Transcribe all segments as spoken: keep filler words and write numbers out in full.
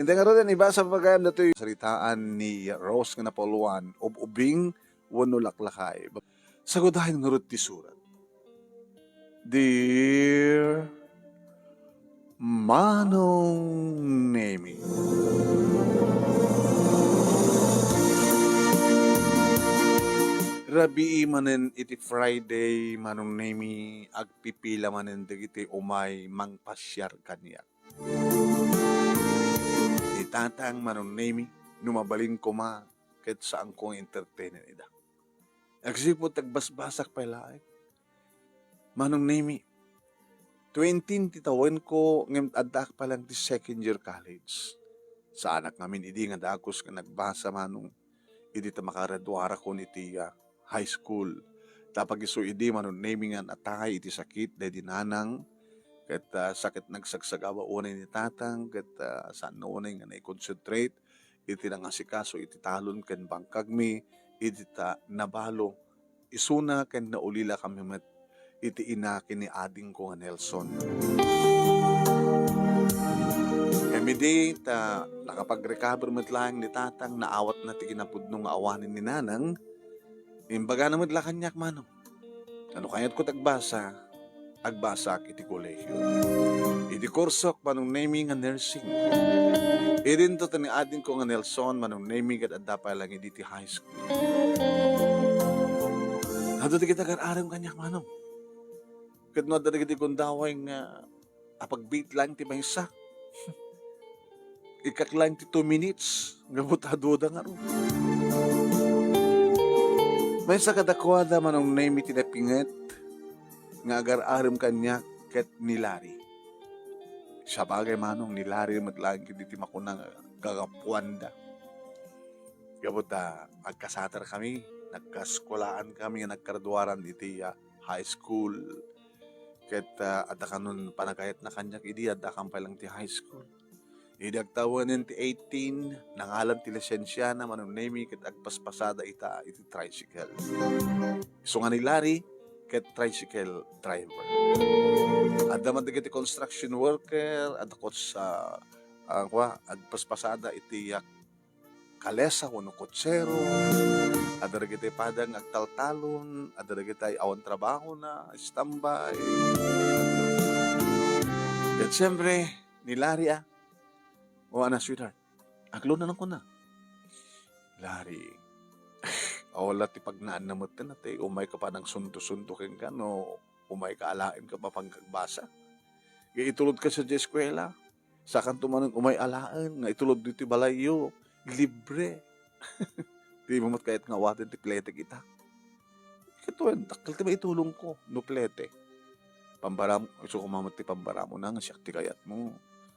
Inday ngaruden, ibasa pay gayam datoy saritaan ni Rose nga napauluan, ub-ubing wenno laklakay. Sagudayen ngarud ti surat. Dear Manong Nemi. Rabii manen iti Friday, Manong Nemi, agpipila manen dagiti umay mangpasiar kaniak. Ni Tatang, Manong Nemi, no mabalin koma, ket saanko nga entertainen ida. Agsipud ta agbasbasak pay laeng. Manong Nemi, twenty ti tawenko ngem addaak pay laeng ti second year college. Saanak ngamin idi nga dagus nga nagbasa, Manong, idi ta makaraduarakon iti, ah, high school. Ta pag-isu idi, Manong Nemi, nga natay iti sakit daydi nanang, ket, ah, sakit nagsagsagawa unay ni Tatang, ket, ah, saan unay nga nai-concentrate iti nangasikaso iti talon ken bangkagmi, idi ta nabalo isuna ken naulila kami met iti ina ken ni adingko nga Nelson. Ngem idi ta nakapag-recover met laeng ni Tatang, naawatna ti kinapudno nga awanen ni Nanang, imbagana met la kaniak, Manong, a no kayatko ti agbasa, agbasak iti kolehio. Iti kursok, Manong Nemi, nga nursing. Idinto ti ni adingko nga Nelson, Manong Nemi, ket adda pay laeng idi ti high school. Adu dagiti agar-arem kaniak, Manong. Ket no adda dagiti gundaway nga apagbiit laeng ti maysa, ikkak laeng ti two minutes, gapu ta aduda ngarud. Maysa kadakuada, Manong Nemi, ti napinget nga agar-arem kaniak ket ni Larry. Sabagay, Manong, ni Larry met laeng dagiti makuna nga kagapuanda. Gapu ta agkasater kami, nagkaeskuelaan kami nga nagkarduaran iti, ah, high school. Ket, ah, adda kanon panagayatna kaniak idi adda kan pay laeng ti high school. Idi agtawenen ti eighteen, nangalan ti lisensiana, Manong Nemi, ket agpaspasada ita iti tricycle. Isu nga ni Larry ket tricycle driver. Adda man dagiti construction worker, adda kua, ah, kua, agpaspasada iti, ah, kalesa wenno kotsero, adda dagiti padang agtaltalon, adda dagiti awan trabahona, standby. Ket siyempre, ni Larry, ah, o, ana, sweetheart, aglunan kuna. Larry, awan la ti pagnaanna met ken, ti umay ka panangsunto-sunto kenka no umay ka alaen ka mapan agbasa. Ket itulod ka sa eskuela, sakanto manen umay alaen nga itulod ditoy balayyo, libre. Dimo met kayat nga awaten ti plete ita. Ket wen, dakkel ti maitulongko no plete. Pambaram-, isu koma met ti pambaramona nga siak ti kayatmo.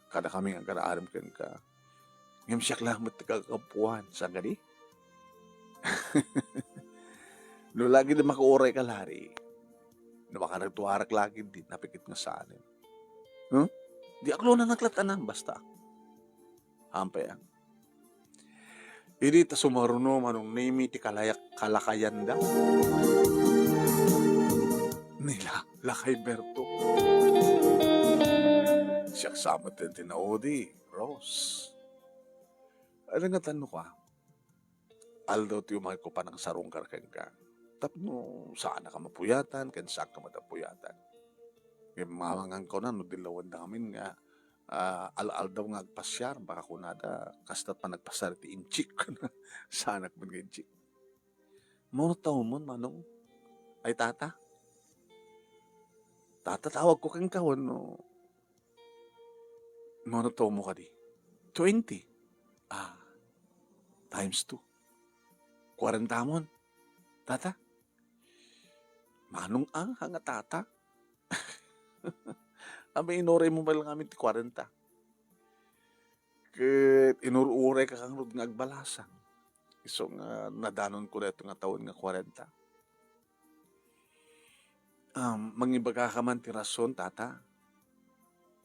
Kadakami nga agar-arem kenka. Ngem siak laeng met ti kagapuan, saan kadi? No lagidi makauray ka, Larry, no makaragtuarak lagidi, napikit nga saanen. Huh? Di aglunanak latta, basta. Ampay, ah. Idi ta sumaruno, Manong Nemi, ti kalayak-, kalakayanda. Nila, Lakay Berto. Siak sa met ti naudi, Rose. Adda nga tanno ka? Aldaw ti umayko panangsarungkar kenka. Tapno saanka mapuyatan, ken saanka met a puyatan. Ngem mamangan ko na no dilawen da ngamin nga, ah, al-aldaw nga agpasiar, baka kunada, kasta panagpasiar ti inchik. Saanak met nga inchik. Mano tawmon, Manong? Ay, Tata? Tata, tawagko kenka wenno Mano tawmo kadi? Twenty. Ah, times two. Kuarenta mon. Tata? Manong a, nga tata? Abe, inuray mo man lang amin ti kuarenta. Ket inur-uray ka kangrud nga agbalasang. Isu nga nadanon ko dayto nga tawen nga kuarenta. Um, mangibagaka man ti rason, Tata.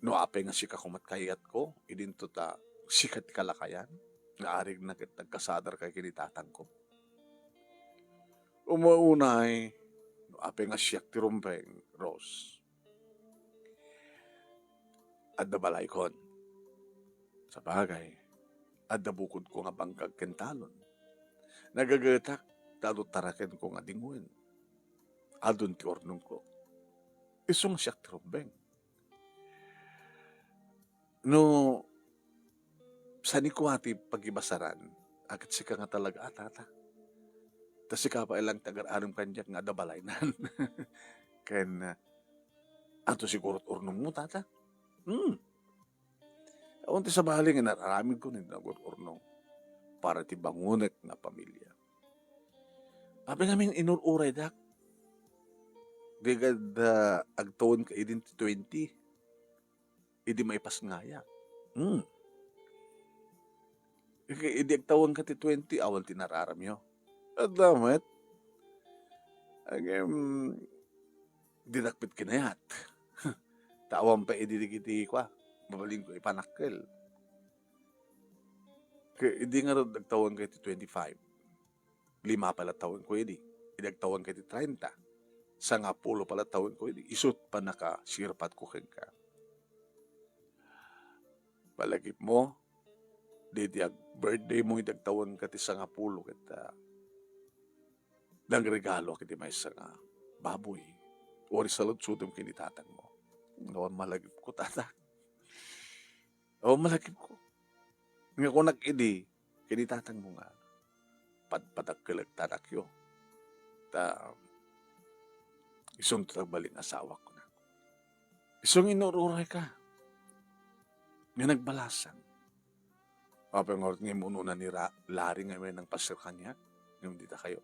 No apay nga sika koma ti kayatko, idinto ta sika ti kalakayan, nga arigna ket nagkasadar kay ken ni tatangko. Umaunay, no apay nga siak ti rumbeng, Rose. Adda balaykon. Sabagay, Adda bukodko nga bangkag ken talon. Nagagetak ta adu tarakenko nga dinguen. Adun ti urnongko. Isu nga siak ti rumbeng. No, saan ni kua ti pagibasaran, a ket sika nga talaga a tata. Ta sika pay lang ti agar-arem kaniak nga adda balaynan. Ken, ah, ato siguro ti urnongmo, tata? Hmm. Awan ti sabali nga nar-aramidko ni nagur-urnong para ti bangonek nga pamilia. Apay ngamin inur-uraydak? Di gad, ah, agtawenka idin ti twenty. Idi maipasngaya. Hmm. Idi agtawenka ti twenty, awan ti nar-aramyo. Adda met. Agem, dinak met kinayat. Ta awan pay idi dagiti kua, mabalinko ipanakkel. Ket idi ngarud agtawenka iti twenty-five, lima pay la tawenko idi. Idi agtawenka iti treinta, sangapulo pay la tawenko idi. Isu ti pannakasirpatko kenka. Palagipmo, daydi ag-birthday mo idi agtawenka ti sangapulo ket, ah, nangregaloak iti maysa nga baboy. Uray saludsodem ken ni tatangmo. Awan malagipko, tata. Awan malagipko. Nga kunak idi, ken ni tatangmo nga, padpadakkelek ti anakyo. Ta, isunto ti agbalin-asawak, kunak. Isu nga inur-urayka. Nga nagbalasang. Apay ngarud nga immuno ni Ra-, Larry nga awan nangpaser kaniak? Ngem dita kayo.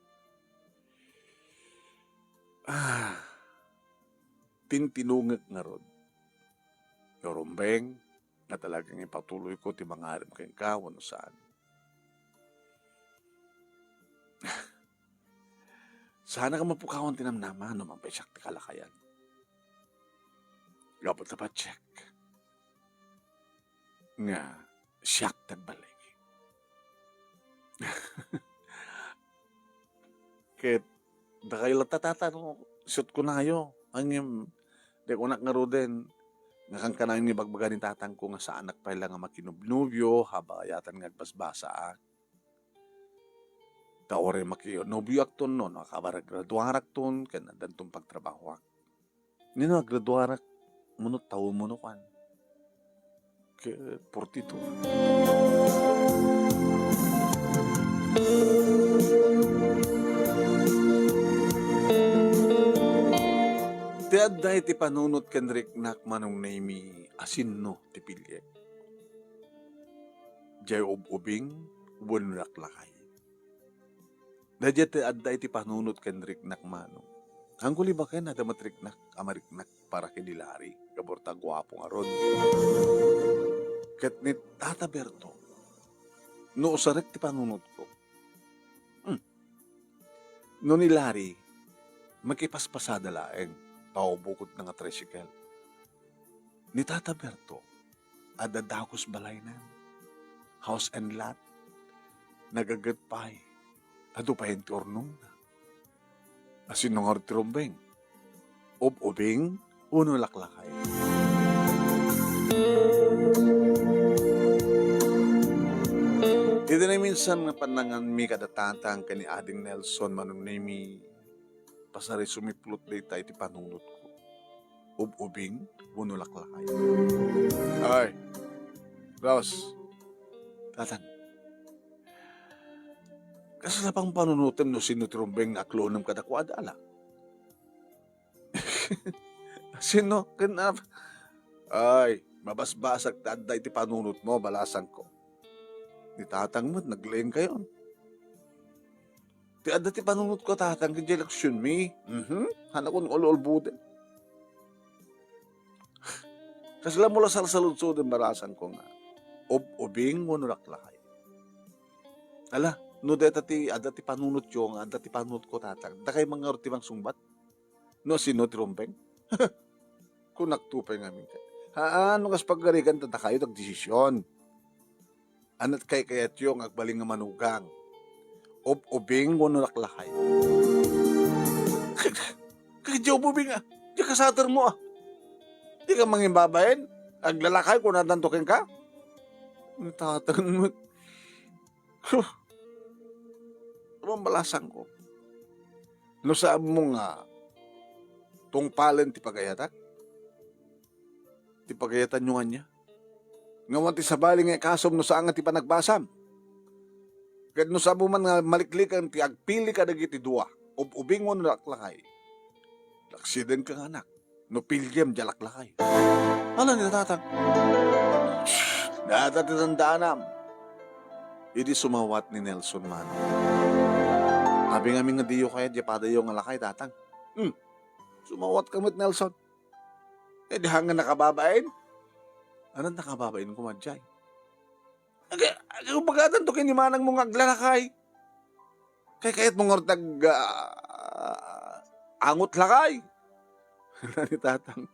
Ah, tintinongek ngarud. Nga rumbeng, nga talaga nga ipatuloyko ti mangarem kenka wenno saan. Saanak a mapukawan ti namnama no mapay siak ti kalakayan. Gapu ta patiek nga siak ti agbaligi. Ket dakayo latta, tata, no, isut kunayo. Ngem, di kunak ngaruden, nga kankanayon nga ibagbaga ni tatangko nga saanak pay la nga makinobnobio, habayatan nga agbasbasaak. Ta uray makinobioakton no, no, akabarag graduarakton, ken addanton pagtrabahoak. Nino agraduarak, mano tawenmo no kuan. Ket forty-two. Ti adda iti panunot ken riknak, Manong Nemy, asinno ti piliek? Diay ub-ubing wenno laklakay? Daydiay ti adda iti panunot ken riknak, Manong. Anggo libaken, adda met riknak a mariknak para ken ni Larry, gapu ta guapo ngarud. Ket ni Tata Berto, no usarek ti panunotko, hmm, no ni Larry, makipaspasada laeng, ta ubukotna nga tricycle. Ni Tata Berto, adda dagus balaynan, house and lot, nagaget pay, adu pay ti urnongna. Asinno ngarud ti rumbeng? Ub-ubing wenno laklakay? Iti naminsan nga pannanganmi kada tatang ken ni Ading Nelson, Manong Nemy, pasari sumiplot dayta iti panunotko. Ub-ubing wenno laklakay? Ay, Ros, tatang, kasla pang panunotem no sino ti rumbeng nga aklonem kadakuada, ala? Sino? Ken ap-, ay, mabasbasak ta adda iti panunotmo, balasangko. Ni tatang met, naglaingkayon. Ti adda ti panunotko, tatang, ken diay eleksionmi. Mhm. Hanakon ululbuden. Kasla mo la salsaludsoden, balasangko nga ub-ubing wenno laklakay? Ala, no dayta ti adda ti panunotyo nga adda ti panunotko, tatang, dakay man ngarud ti mangsungbat no sino ti rumbeng? Kunakto pay ngamin ket, haan, no kas pagarigan, ta dakayo ti agdesision. Ania ti kaykayatyo nga agbalin nga manugang? Ub-ubing wenno laklakay? Kag, kag diay ub-ubing, ah. Diay kasatermo, ah. Dika mangimbabain? Aglalakay, kunadanto kenka? Ni tatang met, Huh! Ano ang balasangko? No saanmo nga tungpalen ti pagayatak, ti pagayatanyo ania? Nga awan ti sabali nga ikasom no saan nga ti panagbasam. Ket no saanmo man nga maliklikan ti agpili kadagiti dua, ub-ubing wenno laklakay, laksidenka nga anak, no piliem diay laklakay. Ala ni tatang. Dayta ti tandaanam. Idi sumawat ni Nelson man. Abi ngamin nga diyo kayat diay padayo nga lakay, tatang. Hmm. Sumawat ka met, Nelson. Eh, di nga nakababain? Anat nakababain koma diay? Aga, aga, bagatan to ken ni manangmo nga aglalakay. Kay kayatmo ngarud ti ag-, ah, angot lakay. Ni tatang.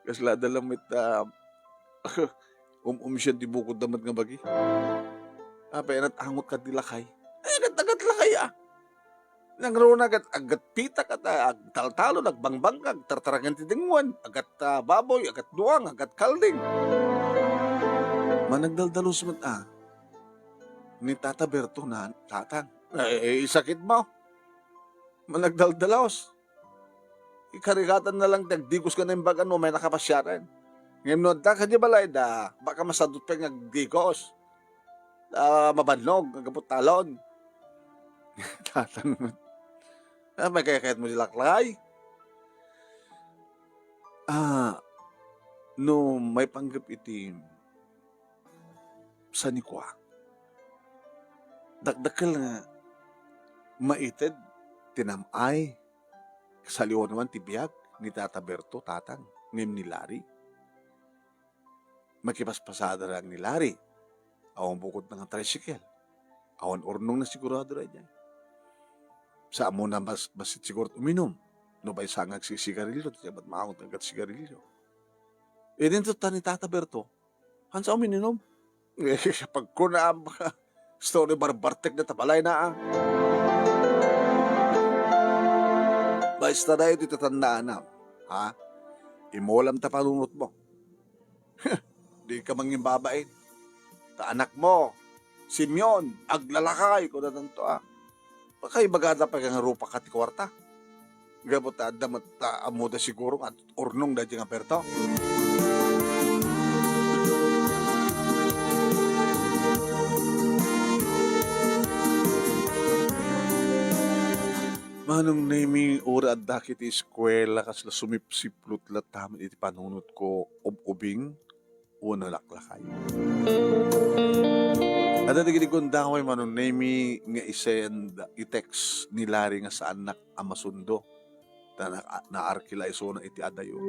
Kasla da lamet, ah, um-, umsian ti bukodda met nga bagi. Apay, anat angot kadi lakay? Ay, agat-agat lakay, ah. Nangruna agat, agat pita ket, ah, agtaltalon, agbangbangka, agtartaraken ti dengnguen, agat, ah, baboy, agat duang, agat kalding. Managdaldalos met, ah, ni Tata Berto na, tatang. Eh, eh, isakitmo. Managdaldalos. Ikarigatan na lang ti agdigos ken naimbag a no umay nakapasiaren. Ngem no adda ka diay balayda, baka masadut pay nga agdigos. Ah, mabannog, agabut talon. Tatang met. Ah, may kayat mo di laklay? Ah, no maipanggep iti sanikua. Dakdakkel nga maited ti nam-ay, kasaliwan ti biag ni Tata Berto, tatang, ngem ni Larry. Makipaspasada lang ni Larry. Awan bukod nga tricycle. Awan urnong na sigurado ra diay. Sa amo na mas, mas siguro uminum. No bay sa nga agsisigarilyo, ti mat maangot nga agat sigarilyo. Idin to ta ni Tata Berto, hansa uminom? Eh, pagkunam, story barbartek na tabalay na, ah. Basta da iti tatandaanam, ha? Imulam ta panunot mo. Di ka mangimbabain. Ta anak mo, Simeon, aglalakay, kuna tanto, ah. Pakaibagada pa nga rupa ka ti kuarta. Gapu ta adda met ta ammoda siguro nga urnong daydi nga Berto. Manong Nemi, uray addak iti eskuela, kasla sumipsiplot latta met iti panunotko, ub-ubing wenno laklakay. Adda dagiti gundaway, Manong Nemi, nga i-send, i-text ni Larry nga saannak a masundo. Ta na-, naarkila isuna iti adayo.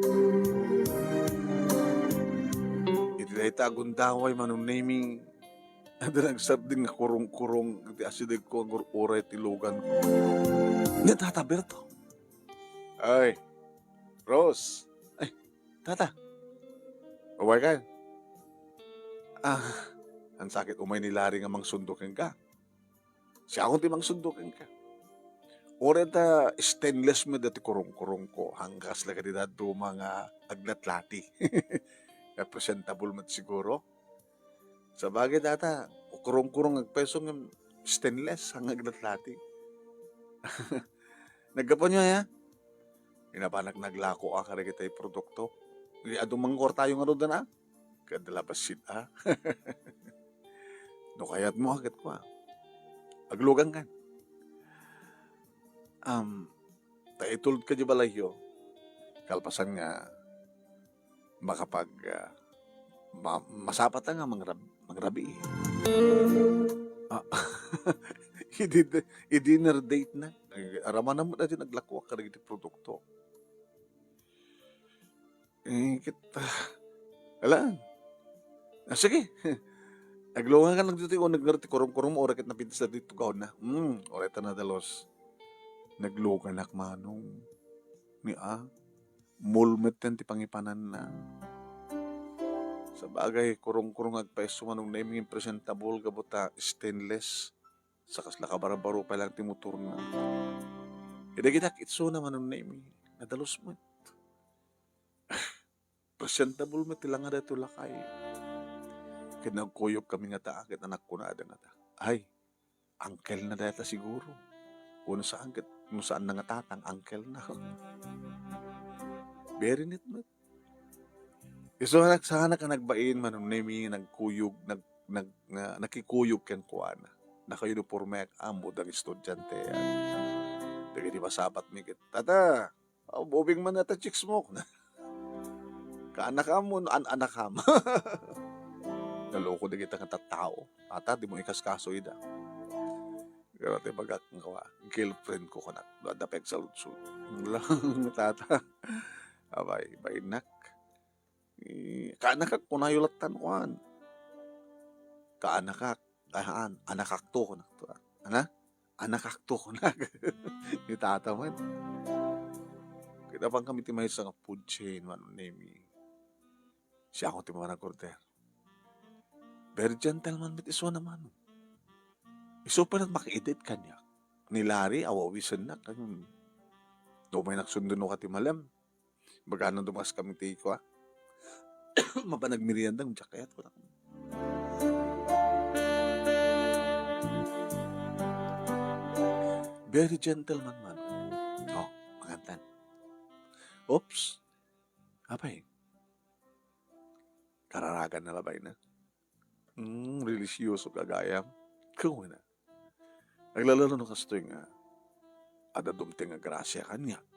Iti dayta a gundaway, Manong Nemi, adda nagsardeng nga kurong-kurong iti asidegko, agur-uray ti luganko. Ni Tata Berto. Ay, Rose. Ay, Tata. Umayka. Ah, hansa ket umay ni Larry nga mangsundo kenka. Siakon ti mangsundo kenka. Uray ta stainless met dayta kurong-kurongko, kasla kadi dadduma nga aglatlati. Nga presentable met siguro. Sabagay, Tata, kurong-kurong agpayso ngem stainless nga aglatlati. Naggapuanyo aya? Inapanak naglako a kadagiti produkto. Iti adu mangkuartayo ngarud a? Ket adda la bassit a. No kayatmo, ket kua. Aglugankan. Um, ta itulod ka di balayyo. Kalpasan nga makapag, ah, ma-, masapata nga mangrab-, mangrabii. Ah, idi, i-dinner date na. Ay, aramana met daydi naglakuak kadagiti produkto. Eh, ket, ah, ala. Ah, sige. Aglugankan lang ditoy uneg ngarud ti kurong-kurong mo, uray ket napintas ditoy gawna. Hmm, uray ta nadalus. Nagluganak manong. Ni a, mulmet ti pangipananna. Sabagay, kurong-kurong agpayso Manong Nemi, presentable gapu ta stainless. Sa kasla kabarbaro pay lang ti motorna. Idagita itsuna Manong Nemi, nadalus met. Presentable met ti langa daytoy lakay. Ket nagkuyogkami ngata, ket anakko na ada ngata. Ay, uncle na dayta siguro. Kung saan ket, kung saan na nga tatang, uncle na. Very neat met. Isu nga nag-, saan ka nagbain, Manong Nemi, nagkuyog, nag-, nag-, na-, nakikuyog kenkuana. Naka-uniforme ak, ammo dang estudiante, ah. Dagiti masabatmi ket, "Tata, ubing man dayta chicks mo." Kaanakam, an-, anakam. Naloko dagita nga tattao. Tata, dimo ikaskaso ida. Pero ti bagak nga girlfriend ko kunak, no adda pagsaludsod. Tata. Abay, bainak. Eh, kaanakak, kunayo lattan kuan. Kaanakak, ah, an-, anakakto, kunak to, ah. Ana? Anakakto, kunak. Ni tata man. Kinapan kami ti maysa nga food chain, Manong Nemi. Siak ti manag-order. Very gentleman met isu naman. Isu pay met makaidit kaniak. Ni Larry, awawisennak. Ano, no may nagsundo no ka ti malem. Bagano dumakas kami ti kua. Mapan nagmerienda, diak kayat ko na. Very gentleman man. Oh, mangantan. Oops. Apay. Kararagan na labay na. Hmm, relihiyoso ka gayam. Kuna. Aglalalo no kastoy nga, adda dumteng nga grasia kaniak.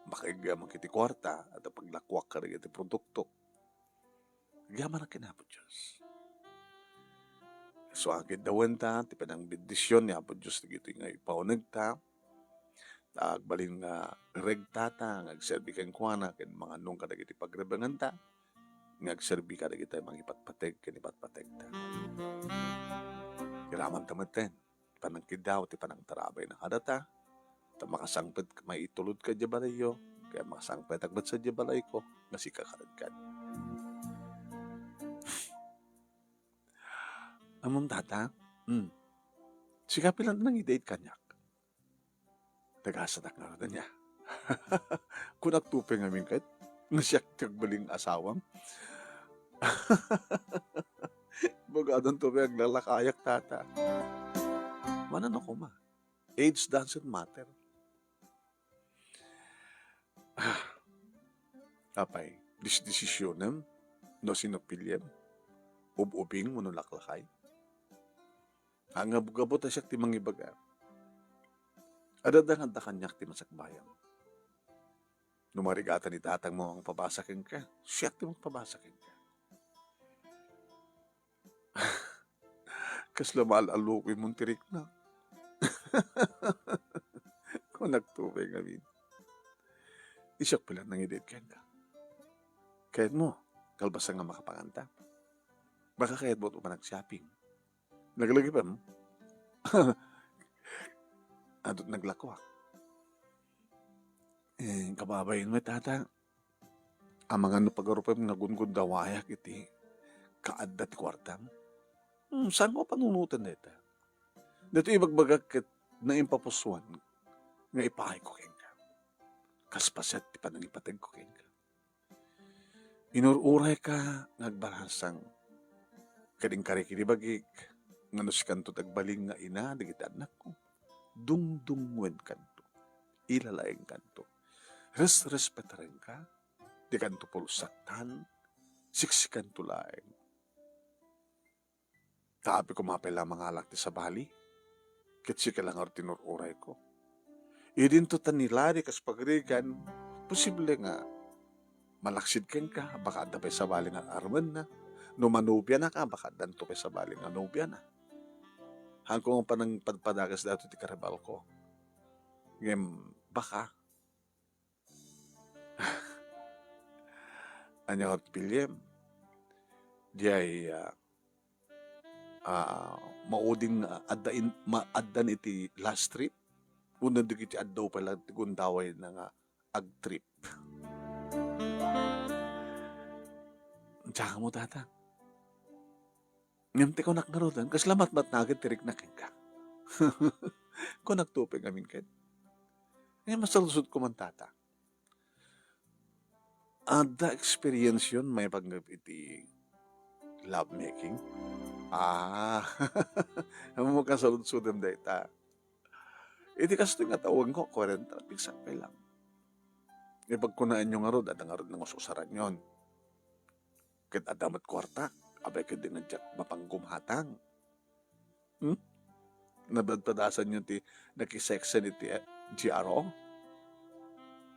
Makaiggamak iti kuarta, adda paglakuak kadagiti produkto. Agyamanak ken Apo Dios. Isu a kiddawenta ti panangbendision ni Apo Dios dagitoy nga ipaunegta. Ta agbalin nga regtata nga agserbi kenkuana ken mangannong kadagiti pagrebenganta nga agserbi kadagiti mangipatpateg ken ipatpategta. Iramanta metten ti panangkiddaw ti panangtarabay na kadata, ta makasangpet maitulod ka idiay balayyo, ken makasangpetak met sadiay balayko nga sika kadagkan. Ammom, tata? Hmm. Sika pay laeng ti nangidait kaniak. Nagasatak ngarud ania. Kunak to pay ngamin ket, nga siak ti agbalin nga asawam. Baga addanto pay aglalakayak, tata. Manano koma? Age doesn't matter. Ah, apay, desdesisionem no sino piliem, ub-ubing wenno laklakay. Angabgabut a siak ti mangibaga. Adda nga adda kaniak ti masakbayam. No marigatan ni tatangmo nga mangpabasa kenka, siak ti mangpabasa kenka. Kasla maal-allukoy mon ti rikna. Kunak to pay ngamin. Siak pay laeng nangidait kenka. Kayatmo, kalpasan nga makapanganta. Baka kayatmo uman agshopping. Naglagipem? Adut naglakuak. Eh, kababain met, tata. Amangan no pagarupem nga gungundawayak iti kaadda ti kuartam? Hmm, saanko a panunoten dayta? Daytoy ibagbagak ket naimpapusoan nga ipaayko kenka. Kas paset ti panangipategko kenka. Inur-urayka nga agbalansang ket inkari iti bagik nga no sikanto ti agbalin nga ina dagiti annakko, dungdungngoenkanto, ilalaengkanto, resrespetarenka, dikanto pulsaktan, siksikanto laeng. Ta apay koma pay la mangalak ti sabali, ket sika la ngarud ti inur-urayko. Idinto ta ni Larry kas pagrigan, posible nga malaksid kenka, baka adda pay sabali nga arumenna. No manobianaka, baka addanto pay sabali nga nobiana. Haanko nga panangpadpadagas daytoy ti karibalko. Ngem, baka, ania nga piliem? Diay, ah, ah, mauding, ah, adda in-, ma-, addan iti last trip? Wenno dagiti adda pay laeng ti gundawayna nga agtrip? Diak ammo, tata. Ngem ti kunak ngaruden, kasla matmatnaged ti rikna kenka. Kunak to pay ngamin ket. Ngem masaludsodko man, tata. Adda experienceyon maipanggep iti lovemaking? Ah, ammom Kasaludsodem dayta. Iti kastoy nga tawenko, kwarenta, pigsakpay lang. Ipagkunaanyo ngarud, adda ngarud nangus-usaranyon. Ket adda met kuarta, apay ket di nga diak mapanggumhatang. Hmm? Napadpadasanyo ti nakisexen iti, eh, G R O?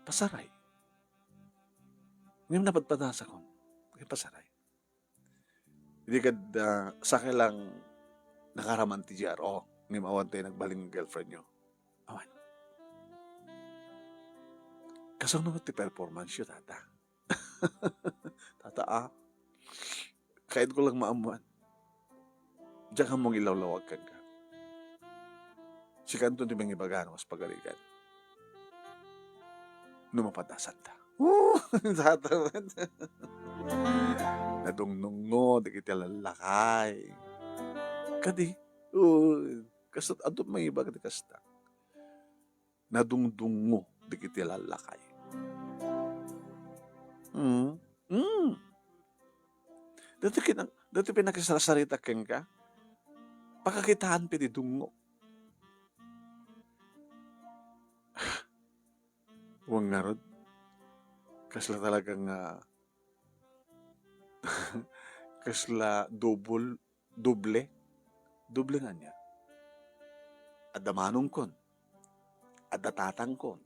Pasaray. Ngem napadpadasakon. Ngem pasaray. Idi kad, ah, sakay lang nakaraman ti G R O, ngem awan tayo nagbaling nga girlfriend nyo. Awan. Kasano ti performance yo, tata? Tata, ah, kayatka lang maammuan. Diak ammo nga ilawlawag kenka. Sikanto ti mangibaga no kas pagarigan. No mapadasanta. Tata. Nadungnungngo dagiti lallakay. Kadi, oo, kasta, adda mangibaga ti kasta. Nadungdungngo dagiti lallakay. Mm. Mm. Dati kinang-, dati pinakisarsarita kenka. Pakakitaan pay ti dungngo. Wen ngarud, kasla talaga nga, kasla double, doble, doble nga ania? Adda manongkon, adda tatangkon,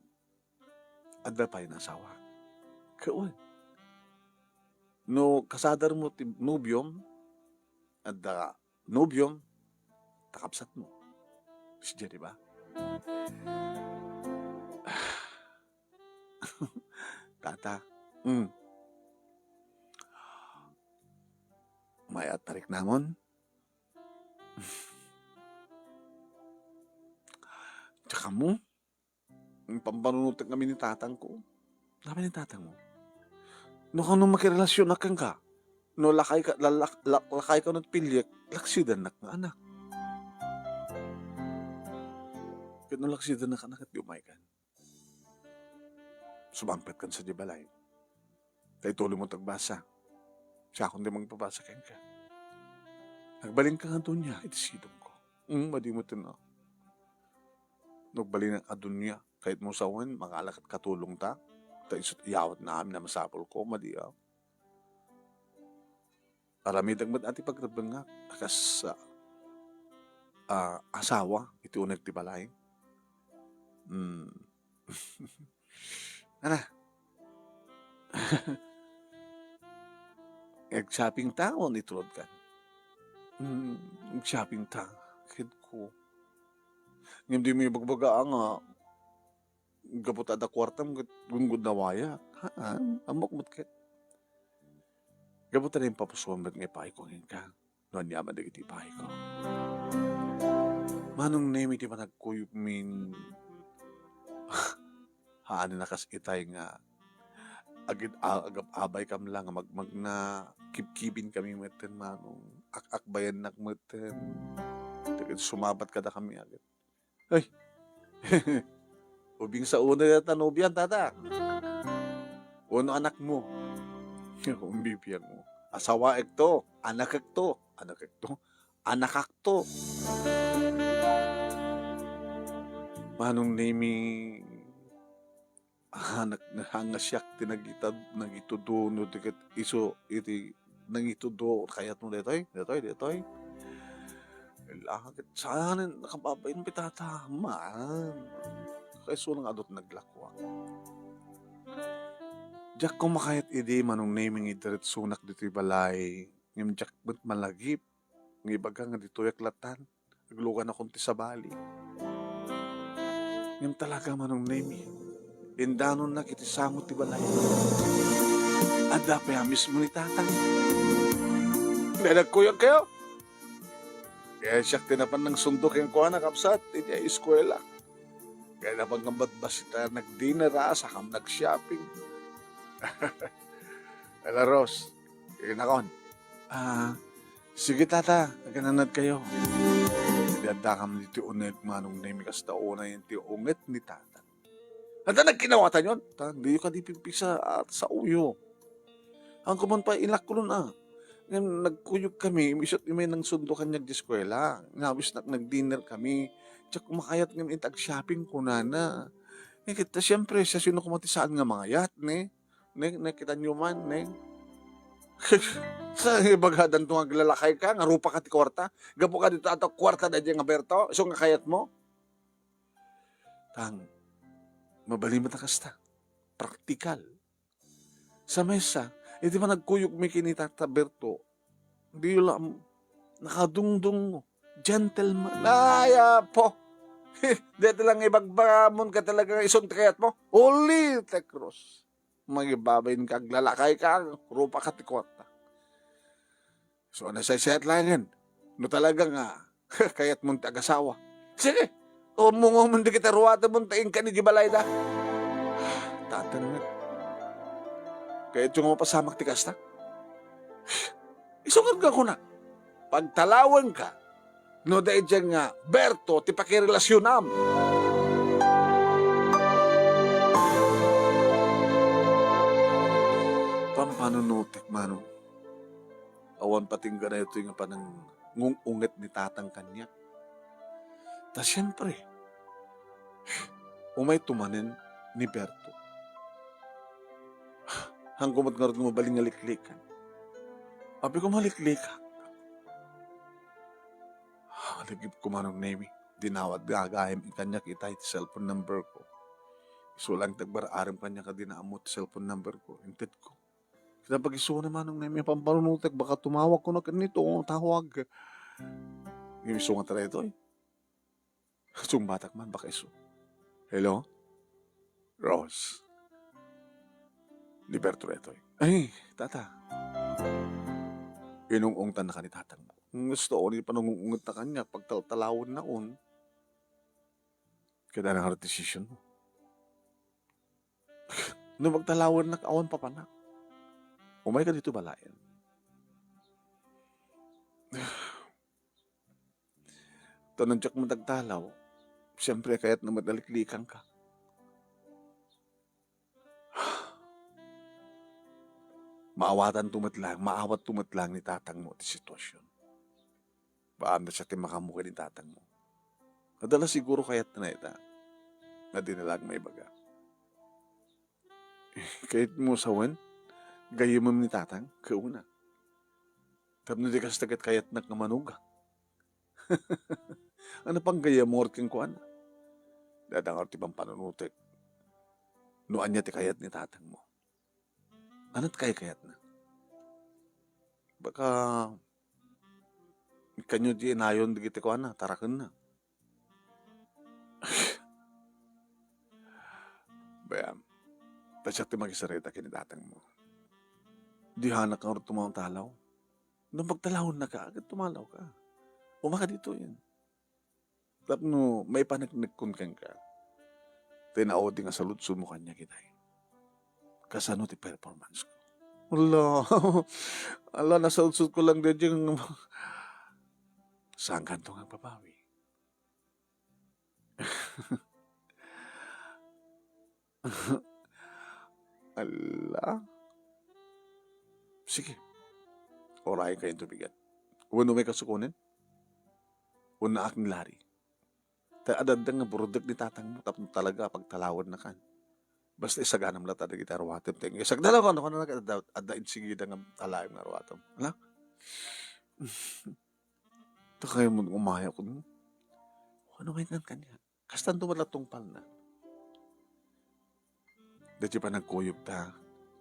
adda pay nga asawa. Ket wen, no kasadar mo ti nobiom, adda nobiom, ta kabsat mo. Sadiay, di ba? Tata. Mm. Mayat a riknamon. Tsaka mo, pambanunotek ngamin ni tatangko. Napan ni tatangmo? No kano makirelasyonak kenka, no lakay ka, lalak-, lak-, lakay kano ti piliek, laksidennak nga anak. Ket no laksidennak anak, ket di umaykan. Sumangpetkan sadiay balay. Ta ituloy mo ti agbasa. Siakon ti mangpabasa kenka. Agbalinka nga dunia iti sidongko. Mm, madi met no. No agbalinak a dunia, kayatmo sawen, mangala ket katulongta. Ta isut' iyawatna amin a masapulko, madi a. Aramidek met a ti pagrebbengak a kas, ah, ah, asawa iti uneg ti balay. Mm. Ana? Ag-shopping ta wenno itulodkan? Mm, ag-shopping ta. Kenko. Ngem dimo ibagbaga nga gapu ta adda kuartam ket gunggudnawayak. Haan, ammok met ket. Gapu ta impapusuan met nga ipaayko kenka no aniaman dagiti ipaayko. Manong Nemi ti panagkuyogmin, haan a kas itay nga agid-, a-, agab-abaykam la nga magmagna, kibkibinkami metten, Manong. Ak-, akbayannak metten. Dagiti sumabat kadakami, agid. Ay. Ubing sa una dayta nobiam, tata. Wenno anakmo. Ubing biagmo. Asawaekto, anakekto, anakekto, anakakto. Manong Nemi, ah, nag-, nahanga siak ti nagitad-, nagitudo no ti ket isu iti nagitudo, kayatmo daytoy, daytoy, daytoy. Kailangan ket saan nakababain pitata man. Kayatko nga adut naglakuak. Diak koma kayat idi, Manong Nemi, nga idiretsonak ditoy balay. Ngem diak met malagip nga ibaga nga ditoyak latan. Agluganakon ti sabali. Ngem talaga, Manong Nemi, indanonnak iti sango ti balay. Adda pay a mismo ni Tatang. Dayta nagkuyogkayo? Kaya siak ti napan nangsundo kenkuana, kabsat, idiay eskuela. Kaya napan nga batbasitanak dinner, a, sakam nag-shopping. Ala, Ros, inakon. Ah, sige, tata, aginanadkayo. Idi addakam ditoy uneg, Manong Nemi, kasta unay ti unget ni tata. Adda nagkinawatanyon? Ta, diyo kadi pigpigsa a saoyo. Haan ko man pay ilakkulon, a. Ngem nagkuyog kami, isu ti may nangsundo kaniak idiay eskuela. Inawisnak, nag-dinner kami. Diak koma kayat ngem inta ag-shopping, kunana. Eh, ket ta, siempre, siasino koma ti saan nga mangayat, ne? Ne, nakitaenyo man, ne? Sa ibagadanto nga aglalakayka, nga rupaka ti kuarta? Gapu kadito, adda kuarta daydiay nga Berto? Isu nga kayatmo? Tang, mabalin met a kasta. Praktikal. Sa maysa, idi panagkuyogmi ken ni Tata Berto, diyo la, nakadungdungngo. Gentleman. Ay, apo! Dayta la nga ibagbagamon ket talaga nga isun ti kayatmo. Uli ti krus. Mangibabainka, aglalakayka, rupaka ti kuarta. So, nasaysayat laengen. No talaga nga, kayatmon ti agasawa. Sige, umungomon dagiti ruatemon ta inkani idiay balayda. Tatan met. Kayatyo nga mapasamak ti kasta? Isu nga kuna, pagtalawenka, no daydiay nga Berto ti pakirelasionam. Pampanunotek, Manong. Awan patingga daytoy nga panangung-unget ni Tatang kaniak. Ta siempre, umayto manen ni Berto. Haanko met ngarud nga mabalin nga liklikan. Apay koma liklikak? Lagipko, Manong Nemi. Dinawat gagaem kaniak itay ti cellphone number ko. Isu laeng ti agbar-arem kaniak a dina ammo ti cellphone number ko. Intedko. Ket pag-isuna, Manong Nemi, pampanunotek, baka tumawag kuna ken nito, tawag. Ngem isu nga daytoy. Sungbatak man, baka isu. Hello? Rose. Ni Berto daytoy. Ay, tata. Inung-ungtannaka ni tatangmo. Gusto ko ni panangung-ungetna kaniak, pagtaltalawennakon. Ket ania nga desisyon mo? No pagtalawennak, awan papanak. Umayka ditoy balayen. Ta no diak met agtalaw, siempre, kayatna met a liklikanka. Maawatanto met laeng, maawatto met laeng ni tatangmo ti sitwasyon. Paanda siak ti makaammo ken ni tatangmo. Adda la siguro kayatna ita nga dina laeng maibaga. Kayatmo sawen, gayyemem ni tatang, ket una. Tapno di kasta ket kayatnak nga manugak. Ania pay gayyemmo kenkuana? Dayta ngarud ti pampanunotek. No ania ti kayat ni tatangmo. Ania ti kaykayatna? Baka, ikanyo ti inayon dagiti kuana, tarakenna. Bayam, ta siak ti makisarita ken ni tatangmo. Dihanak ngarud tumalaw. No pagtalawennaka, ket tumalawka. Umaka ditoyen. Tapno maipaneknekkon kenka, ti naudi nga saludsodmo kaniak itay. Kasano ti performance ko? Ala, ala, nasaludsodko lang daydiay nga, saankanto nga agbabawi? Ala. Sige. Urayenka intobigan. Wenno umayka sukonen? Unnaak ni Larry. Ta adda nga burdek ni tatangmo tapno talaga pagtalawennakan. Basta isaganam latta dagiti aruatem. Ti isagdalaw, ano, ano, adda, adda insigida nga alaem nga aruatem. Ala? Ta kayatmo nga umayak, no? Ano nga kaniak? Kastanto met la tungpalna. Daydiay panagkuyogta,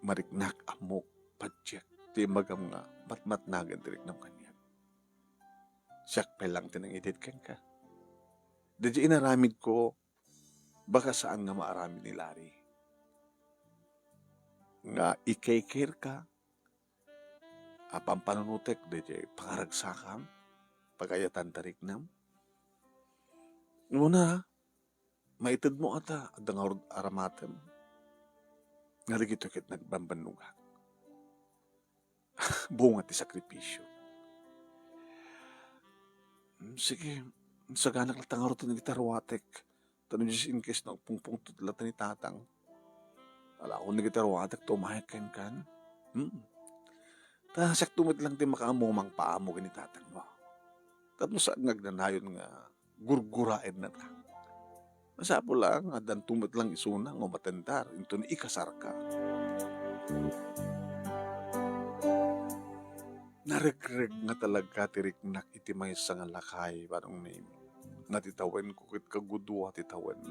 mariknak, ammok, patiek ti imbagam nga matmatnagen ti riknam kaniak. Siak pay lang ti nangitid kenka. Daydiay inaramidko, baka saan nga maaramid ni Larry. Nga i-care-ka, a pampanunotek daydiay pangaragsakam, pagayatan ti riknam. Una, maitedmo a ta adda ngarud aramatem nga dagitoy ket nagbambannogak. Bunga ti sakripisio. Sige, saganak latta ngarud ti nagitaruatek. Ta no just in case no agpungpungtot latta ni tatang, alakon dagiti aruatek ta umayak kenkan. Hmm. Ta siakto met lang ti makaammo mangpaammo ken ni tatangmo. Tapno saan nga agnanayon nga gurguraennaka. Masapul la nga addanto met lang isuna nga umatendar inton ikasarka. Naregreg nga talaga ti riknak iti maysa nga lakay, Manong Nemi. Natitawenko ket kagudua ti tawen.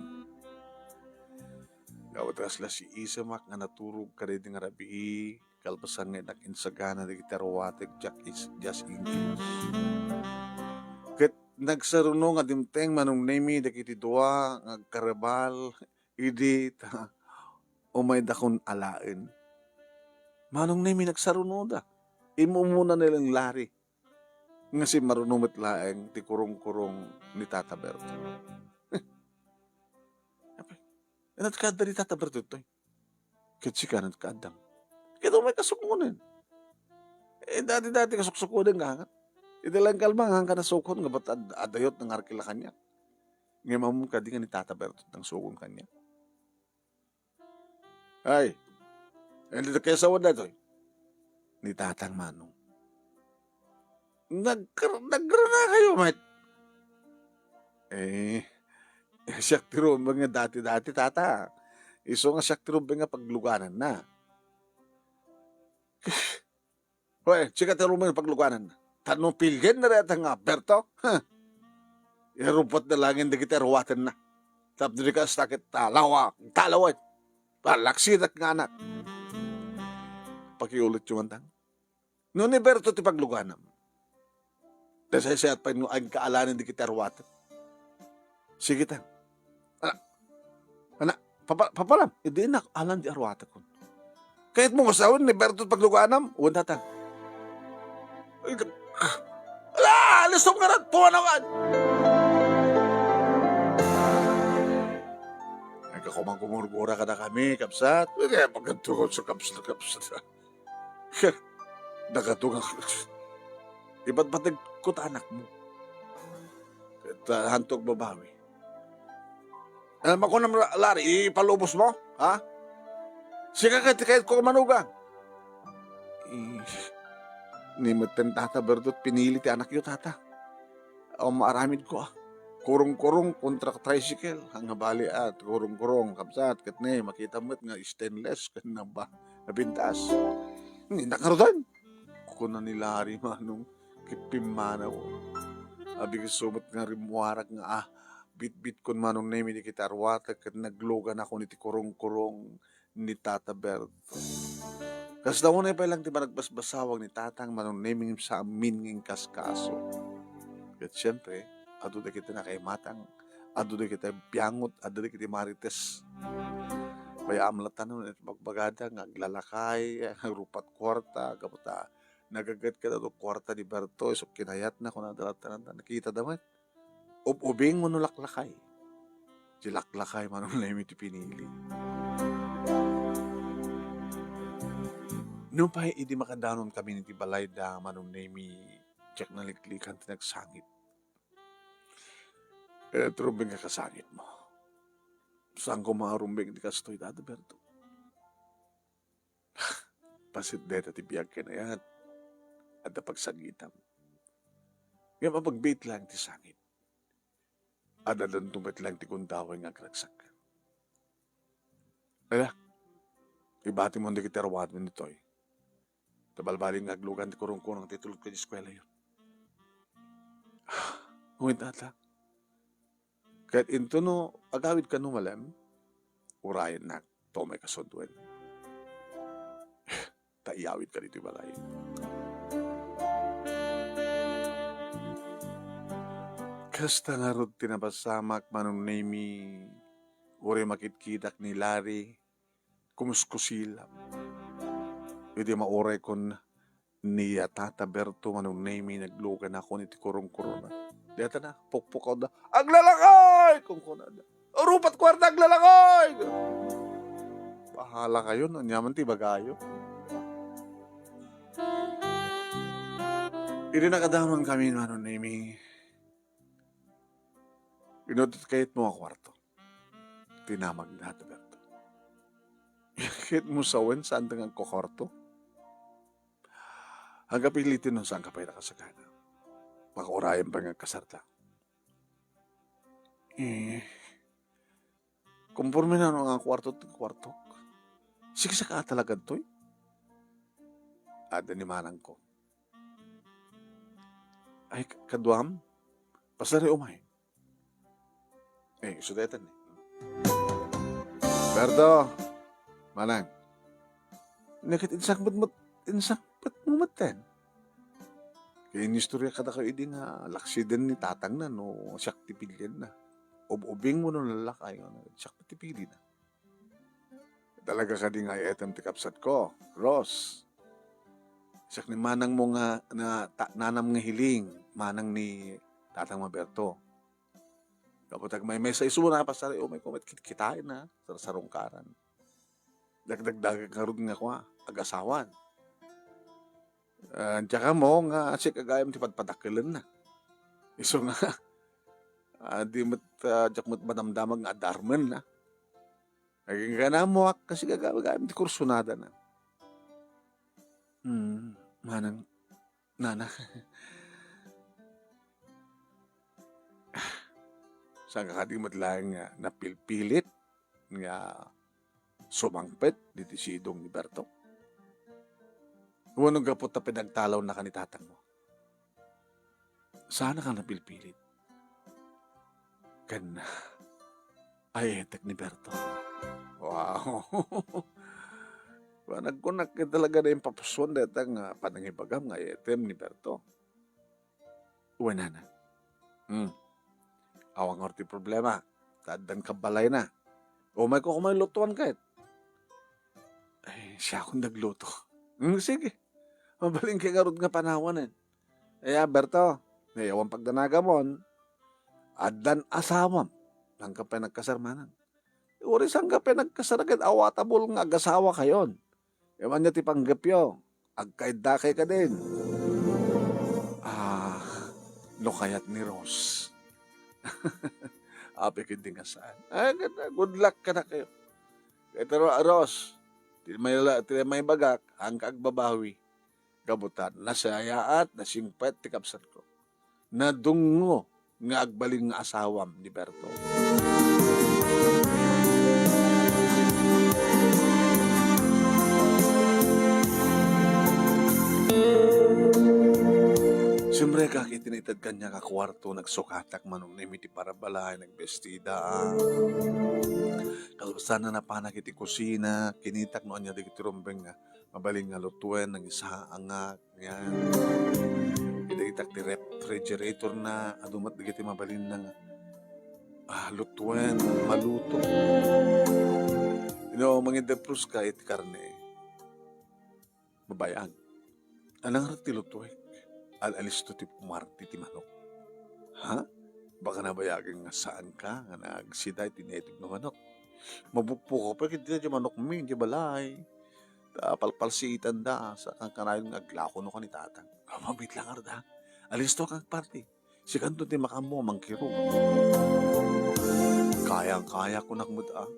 Gapu ta kasla siisemak nga naturog kadaydi nga rabii, kalpasan nga innak insagana dagiti aruatek diak is-, dias English. Ket nagsaruno nga dimteng, Manong Nemi, dagiti dua nga agkarabal idi ta umaydakon alaen. Manong Nemi, nagsarunoda. Imumuna ni Leng Larry nga simmaruno met laeng ti kurungkurong ni Tata Berto. Apay, anat kaadda ni Tata Berto toy? Ket sika, anat kaaddam? Ket umay kasukngonen. Eh, dati-dati kasuksukoden nga, iti laeng kalma nga, nga nasukon nga bat ad-, adayot nangarkila kaniak. Ngem ammom kadi nga ni Tata Berto nangsukon kaniak? Ay, hindi na kayo sawa daytoy. Ni Tatang Manong. Nagkar-, nagrana kayo, met. Eh, siak ti rumbeng nga dati-dati, tata. Isu nga siak ti rumbeng nga paglugananna. Wen, sika ti rumbeng paglugananna. Ta no pilien na reta nga Berto, ha? Irubot na langin dagiti aruatenna. Tapno di kasta ket talawa, talawa. Palaksidak nga anak. Pakiulit yung antang. No ni Berto ti pagluganam. Nasaysayat pay no agkaalanen dagiti aruaten. Sige tan. Ana, ana, papa-, papalam, idi nak alan di aruatekon. Kayat mo nga sawen ni Berto pagluganam? Wen, tata. Ay, ka-, ala, listom nga rat, pumanawan! Ay, kakumang kumurgura kada kami, kabsat. Ay, kaya pagkatugon sa kabsat, kabsat. Nakatunga. Ibatbateg ko ta anakmo. Ta hantog babawi. Ano, makunam, Larry, ipalubos mo? Ha? Sika ket, ket ko manugang. Eh, ni metten tata Bertot pinili ti anakyo, tata. O, maaramid ko, ah. Kurong-kurong kontra tricycle. Nga bali, ah, kurong-kurong, kabsat, ket ne, makita met nga stainless, ken naba-, nabintas. Ni nakarutan. Kuna ni Larry, Manong, ket pimmanaw. Abi, ket subet nga rimmuarak nga, ah, bitbitkon, Manong Nemi, dagiti aruatek, ket nagluganakon iti kurong-kurong ni Tata Berto. Kasla unay pay lang ti managbasbasawag ni Tatang Manong Nemi sa amin nga inkaskaso. Ket siempre, adu dagiti nakaimatang, adu dagiti biangot, adu dagiti marites. Pay-amlatan no bagbagada nga aglalakay, agrupat kuarta, gapu ta nagaget kada do kuarta ni Berto, isu kinayatna, kunada latta, nakita da met. Ub-ubing wenno laklakay? Ti laklakay, Manong Nemi, ti pinili. Nupay idi makadanon kami iti balayda, Manong Nemi, diak naliklikan ti nagsangit. Eh, ti rumbeng nga kasangitmo. Saan ko marumbeng ti kastoy, Tata Berto? Paset dayta ti biag ken ayat. Adda pagsangitam. Ngem apagbiit laeng ti sangit. Adda danto met laeng ti gundaway nga agragsak. Ala, ibatimon dagiti aruatem ditoy. Ta balbaliwen nga aglugan ti kurong-kurong ti tulod ken eskuelayo. Wen, tata. Ket intono agawid kano malem, urayennak, to may kasuduen. Ta iyawid ka ditoy balay. Kasta ngarud ti napasamak, Manong Nemi, uray makitkitak ni Larry, kumuskusilak. Idi mauraykon ni Tata Berto, Manong Nemi, nagluganakon iti kurong-kurona. Dayta na, pukpukawda. "Aglalakay!" kunkunada. "Rupat kuarta, aglalakay!" Bahala kayo, no? Aniaman ti bagayo. Idi nakadanon kami, Manong Nemi, inudot kayat mo nga kuarto. Tinamag na, Tata Berto. Kayat mo sawen, saan nga kuarto? Anggapi iti no saanka pay nakasagana. Makaurayan pay nga agkasarta. Eh, konforme na no nga kuarto ti kuartok. Siksika talaga toy. Adda ni manangko. Ay, ka-, kaduam, pasari umay. Eh, isu daytan eh. Berto, manang. Ket insakbet met, insakbet mo metten. Kaya inistorya kadakayo idi nga laksiden ni tatangna no siak ti pilienna. Ub-ubing mo no lalakay, ano, siak ti pilina. Talaga kadi nga ay-etem ti kabsatko, Ros? Siak ni manang mo nga na, ta-, nanam nga hiling, manang ni tatang Maberto. Gapu ta agmaymaysa isuna, pasari umay ko met kitkitaen a sarsarungkaran. Dagdagdagak ngarud nga kua, agasawan. Ah, diak ammo nga sika gayam ti padpadakkelenna. Isu nga, ah, di met, ah, diak met madamdamag nga adda armenna. Agingga ammoak, kas sika gayam ti kursunadana. Hmm, manang, nana. Saanka kadi met laeng nga napilpilit nga sumangpet diti sidong ni Berto? Wenno gapu ta pinagtalawnaka ni tatangmo? Saanka napilpilit? Ken ay-etek ni Berto. Wow! Wen, agkunak ket talaga na impapusuan dayta nga panangibagam nga ay-etem ni Berto. Wen, nana. Hmm. Awan ngarud ti problema. Ta addan kabbalayna. Umayko koma lutuan ket. Ay, siakon nagluto. Hmm, sige. Mabalinka ngarud nga panawanen. Ay, Berto, awan pagdanagamon. Addan asawam. Saanka pay nagkasar, manang? Uray saanka pay nagkasar ket awatabol nga agasawakayon. Ania ti panggepyo? Agkaiddakay kadin. Ah, no kayat ni Ros. Apay ketdi nga saan. Ay, good luck kadakayo. Ket Ro-, Ros, ti may la-, ti maibagak, saanka agbabawi. Gapu ta nasayaat, nasingpet ti kabsatko. Nadungngo nga agbalin nga asawam ni Berto. Simrekak iti naited kaniak a kuarto, nagsukatak manong Nemi ti parabalay, nagbestida. Kalpasan, napanak iti kusina, kinitak no ania dagiti rumbeng nga mabalin nga lutuen, nangisaangak, yan. Kinitak ti refrigerator na, adu met dagiti mabalin nga, ah, lutuen, maluto. No, mangidepruska iti karne. Babayag. Ania ngarud ti lutuek? Al-alisto ti pumarti ti manok. Ha? Baka nabayagen nga saanka nga nagsida iti naitedmo a manok. Mabukbukaw pay ketdi ti manokmi idiay balay. Ta palpalsiitanda, sa kankanayon nga aglakonoka ni tatang. Mabit lang arda. Alisto kang parti. Sikanto ti makaammo a mangkirog. Kayang-kaya kunak met a.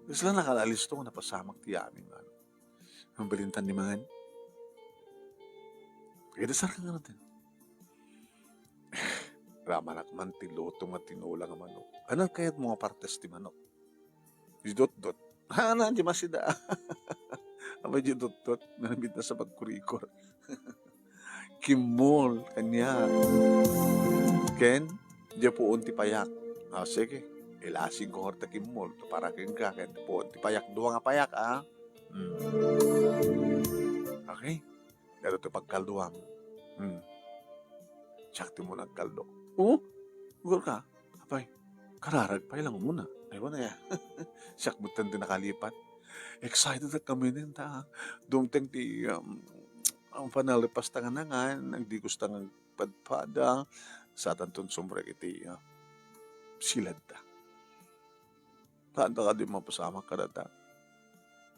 Kasla nakal-alisto nga napasamak ti amin, ano. Mabalintan ni mangan. Kagidasar ka nga natin. Ramanak man ti luto nga tinola nga manok. Ania kayatmo nga partes ti manok? Di dotdot. Ania, di masida. Apay di dotdot? Nanamit na sa pagkurikor. Kimmol, kaniak. Ken, di puon ti payak. Ah, sige. Ilasing ko ta kimmol. Para kenka, ken puon ti payak. Dua nga payak, ah. Hmm. Okay. Daro ti pagkalduam. Hmm. Siak ti mo nagkaldo. Oh? Ugur ka? Apay, kararag pay lang muna. Ay, wala ya. Siak butan ti nakalipat. Excited ak kami din ta. Dumteng ti, um, ang panalipas ta nga nangan, nagdigos ta nga padpada, sa tanton sumrek iti, uh, silad ta. Saan ta kadi mapasamak kadata?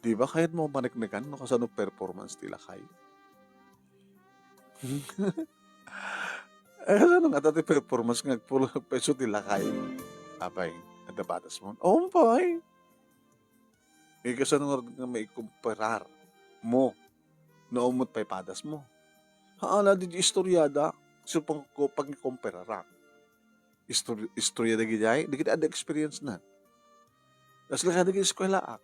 Di ba kayat mo maniknikan no kasano performance ti lakay? Eh, kasano nga ta ti performance nga agpulo peso ti lakay? Apay, adda padas mo? Umpay. Eh, kasano nga, nga maikumparar mo no umot pay padas mo? Haan, adi di istoriada, so pang-, pangikompararak. Istor-, istorya dagiti ay, dagiti adda experience na. Kasla kadagiti eskwelaak.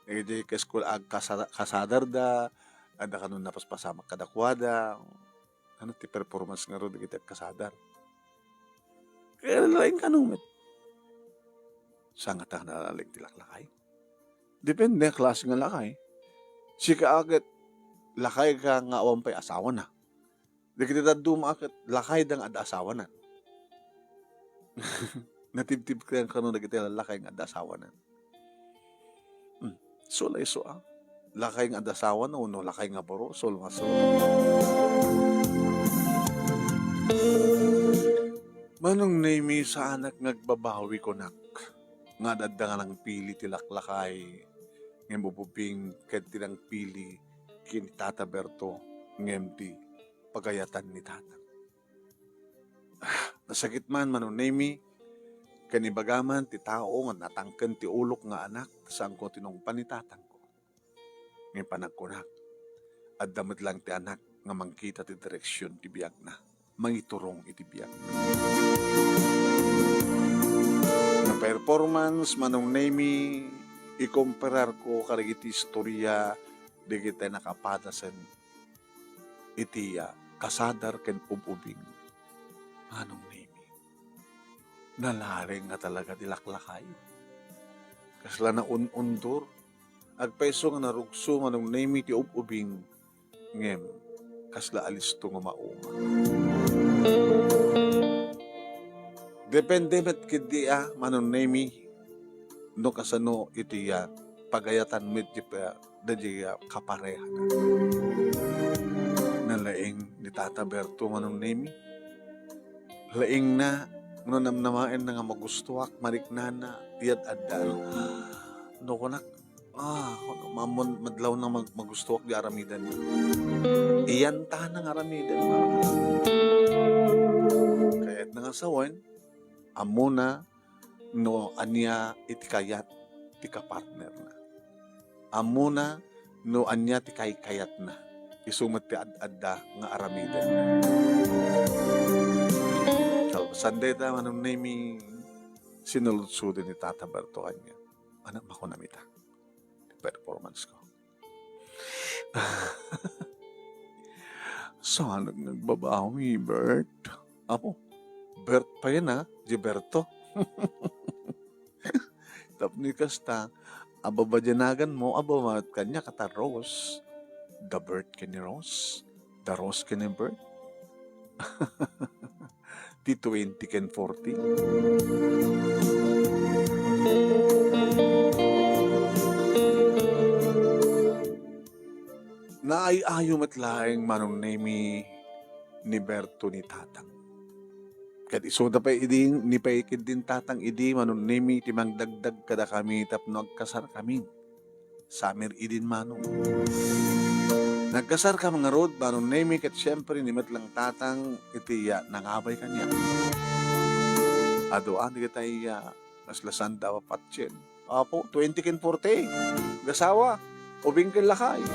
Dagiti kaeskwelaak, kasada-, kasadarda, adda kanon napaspasamak kadakuada. Ano ti performance ngarud dagiti agkasadar? Kaya laeng kano met. Saan nga ta nalaing ti laklakay? Depende a klase nga lakay. Sika a ket lakayka nga awan pay asawana. Dagiti dadduma a ket lakayda nga adda asawanan. Natibtibken kano dagiti lakay nga adda asawanan. Hmm. Sulay so a. Lakay nga adda asawana wenno lakay nga burosol nga so. Manong Nemi, saanak nga agbabawi kunak nga adda nga nangpili ti laklakay ngem ububing ket ti nangpili ken ni Tata Berto ngem ti pagayatan ni Tata. Ah, nasakit man, Manong Nemi, ken ibaga man ti tao nga natangken ti ulok nga anak, saanko tinungpan ni tatangko. Ngem panagkunak, adda met lang ti anak nga mangkita ti direksion ti biagna, mangiturong iti biagna. Nga performance, Manong Nemi, ikompararko kadagiti istorya dagiti nakapadasen iti, ah, kasadar ken ub-ubing. Manong Nemi, nalaing nga talaga ti laklakay. Kasla naun-undur. Agpayso nga narugso, Manong Nemi, ti ub-ubing. Ngem, kasla alisto nga mauma. Depende met ketdi a, Manong Nemi, no kasano iti, ah, pagayatan met di pa-, daydiay, ah, kaparehana. Nalaing ni Tata Berto, Manong Nemi. Laingna, no namnamaenna nga magustoak, mariknana, iyat adda. No kunak, ah, kunak, mamon madlawna mag-, magustoak di aramiden. Iyan ta nang aramiden, mga. Kayatna nga sawen, ammona no ania iti kayat ti kapartnerna. Ammona no ania ti kaykayatna. Isu met ti ad-adda nga aramiden. Kalpasan dayta, Manong Nemi, sinulsudan ni Tata Berto kaniak. Anak, makunam ita. Performance ko. Saan nga agbabawi, Bert? Apo, Bert pa yan, ah. Gilberto. Tapno kasta, ababadianagan mo, ababat kaniak, kata Rose. The Bert ken ni Rose. The Rose ken ni Bert. Ti twenty ken forty. Naay-ayo met laeng Manong Nemi ni Berto ni Tatang. Ket isuda pay idi, ni pay ketdin Tatang idi Manong Nemi ti mangdagdag kadakami tapno agkasarkami. Summer idin, Manong. Nagkasarkami ngarud, Manong Nemi, ket siempre, ni met lang Tatang iti, ah, nangabay kaniak. Adu a, dagitay, ah, kasla sanda a patien. Apo, twenty ken forty. Gasawa, ubing ken lakay.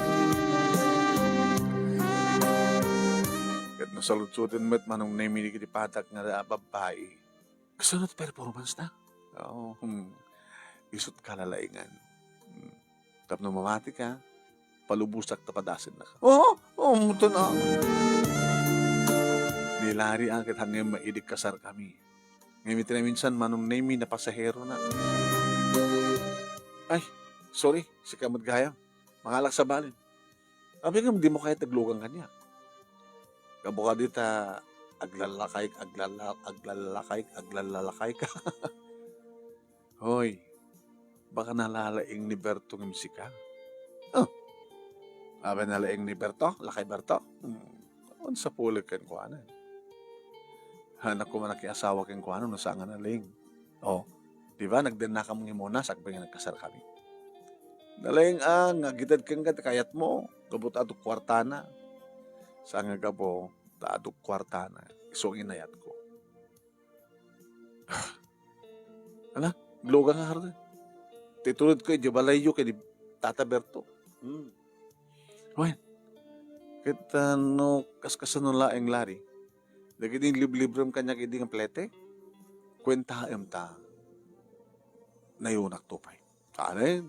Ket no saludsuden met, Manong Nemi, dagiti padak nga babbai. Kasano ti performance na? Oo, hmm. Isut' kalalaingan. Hmm. Tapno mamati ka, palubosak ta padasennak. Oo, oo, muto na. Ni Larry a ket ngem maidik kasarkami. Ngem iti naminsan, Manong Nemi, napasaherona. Ay, sorry, sika met gayam. Mangalak sabali. Apay ngem dimo kayat aglugang kaniak? Gapu kadi ta aglalakay, aglala-, aglalakay, aglalakay ka. Hoy, baka nalalaing ni Berto ngem sika. Oh, apay nalaing ni Berto? Lakay Berto? Hmm, awan sapulek kenkuana. Haannak koma nakiasawa kenkuana no saan nga nalaing. Oh, di ba, nagdennakam nga imuna sakbay nga nagkasarkami. Nalaing a nga agitedka kenka ti kayatmo, gapu ta adu kuartana. Saan nga gapu ta adu kuartana, isu nga inayatko. Ala, aglugang nga ngarud. Ti itulodko idiay balayyo ken ni Tata Berto. Hmm. Wen, Ket, ah, no kaskasano laeng, Larry, dagiti liblibrem kaniak idi nga plete, kuentaem ta nayunakto pay. Kanen.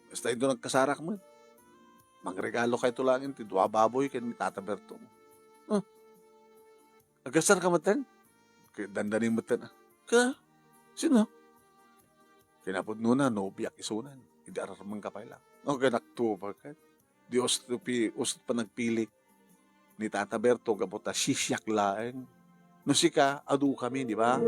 Basta ito nagkasarak met. Mangregalo kayto laeng ti dua baboy ken ni Tata Berto. Ah, agasar ka metten? Ket dandaning metten, ah. Ka? Sino? Kinapudnona, nobiak isunan. Idi ararmeng ka pay la. O, ken naktupa ket. Di usto pi-, usto panagpilik ni Tata Berto gapu ta sisiak laeng. No sika, adu kami, di ba?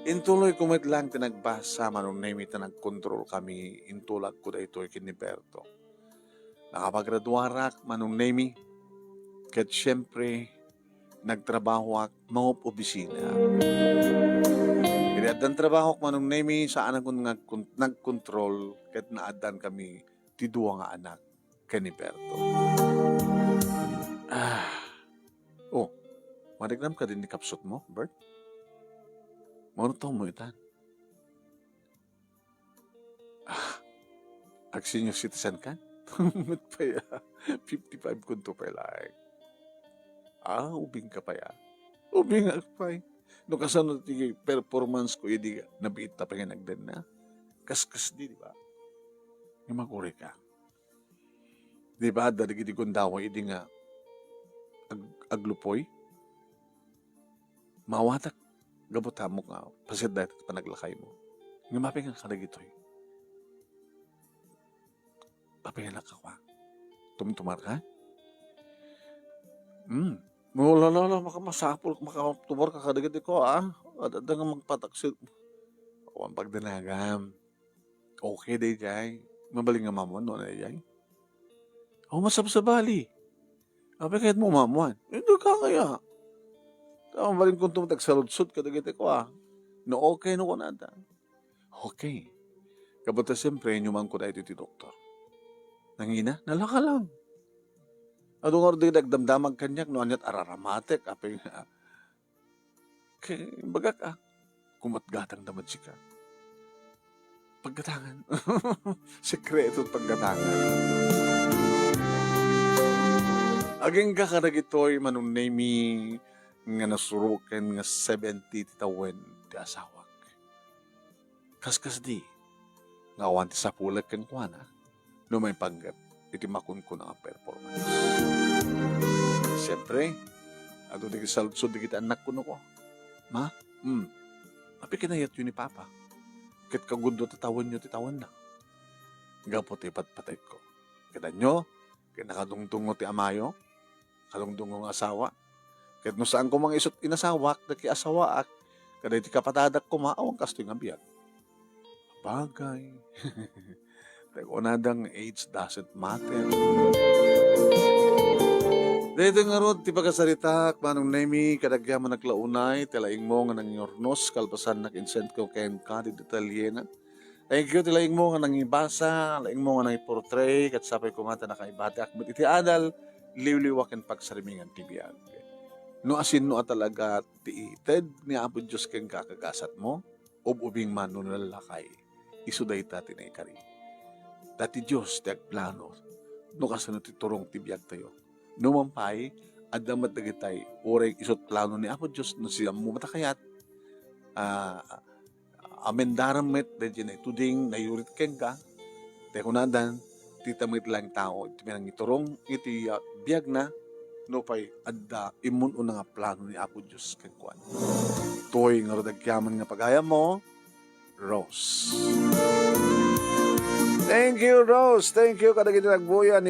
Intuloy ko met lang ti nagbasa, Manong Nemi, ta nagkontrol kami. Intulak ko daytoy ken ni Berto. Nakapagraduarak, Manong Nemi. Ket siyempre, nagtrabahoak mangup-obisina. Idi addan trabahok, Manong Nemi, saanak nga nagkon-, nagkontrol ket naaddan kami ti dua nga anak ken ni Berto. Ah. Oh, mariknam ka din ni kapsut mo, Bert? Mano to mo itan? Ah, ag-senior citizen ka? Met pay, ah, fifty-five kunto pay laeng. Ah, ubing ka pay, ah. Ubing ak pay. No kasano ti performance ko, idi nabiit ta pay nga nagdenna. Kaskas di, di ba? Nga makuri ka. Di ba, adda dagiti gundaway idi nga ag-, aglupoy? Maawatak gapu ta ammok nga paset dayta ti panaglakaymo. Ngem apay nga kadagitoy? Apay nga nakakua? Tumtumar ka? Hmm. No, la, la, la, maka-, masapul, makatumar ka kadagiti ko, ah. Adda nga magpataksil. Awan pagdanagam. Okay daydiay. Mabalin nga mamuan no daydiay? O, masabsabali. Apay kayatmo mamuan? Isu ka kaya. Ta mabalin kunto met agsaludsod kadagiti kua. No okay no kunada. Okay. Gapu ta siyempre, inyumanko daytoy ti doktor. Nangina, nalaka lang. Adu ngarud dagiti agdamdamag kaniak no aniat araramatek, apay nga Kay imbagak a, kumatgatangda met sika. Paggatangan. Sekreto ti paggatangan. Agingga kadagitoy, Manong Nemi, nga nasuroken nga seventy ti tawen ti asawak. Kaskasdi nga awan ti sapulek kenkuana no maipanggep iti makunkuna nga performance. Siempre, adu dagiti saludsod dagiti annak, kunako, "Ma, hmm, apay kinayatyo ni Papa? Ket kagudua ti tawenyo ti tawenna." Gapu ti patpategko. Ket ania, ket nakadungdungo ti amayo, kadungdungo nga asawa. Ket no saan koma nga isut' inasawak, dagiti asawaak, kadagiti kapatadak koma, awan kastoy nga biag. Bagay. Tay kunada nga age doesn't matter. Daytoy ngarud ti pakasaritaak, Manong Nemi, kadagyaman naglaunay, ti laingmo nga nangiurnos, kalpasan nag-insent ko kenka, ti detalyena. Thank you, ti laingmo nga nangibasa, laingmo nga nangiportray, ket sapay koma ta nakaibatiak met iti adal, liwliwa ken pagsarimingan ti biag. No asinno a talaga ti ited ni Apo Dios kenka, kagasatmo, ub-ubing man no nalakay, isu dayta ti naikari. Ta ti Dios ti agplano no kasano ti turong ti biagtayo. Numan pay, adda met dagitay uray isut' plano ni Apo Dios no siammo met a kayat, ah, amendaram met daydi naituding, nayurit kenka. Tay kunadan, dita met laeng tao ti manangiturong iti, ah, biagna, nupay adda immun-una nga plano ni Apo Dios kenkuana. Toy ngarud agyaman nga pagayammo, Rose. Thank you, Rose. Thank you kadagiti nagbuya ni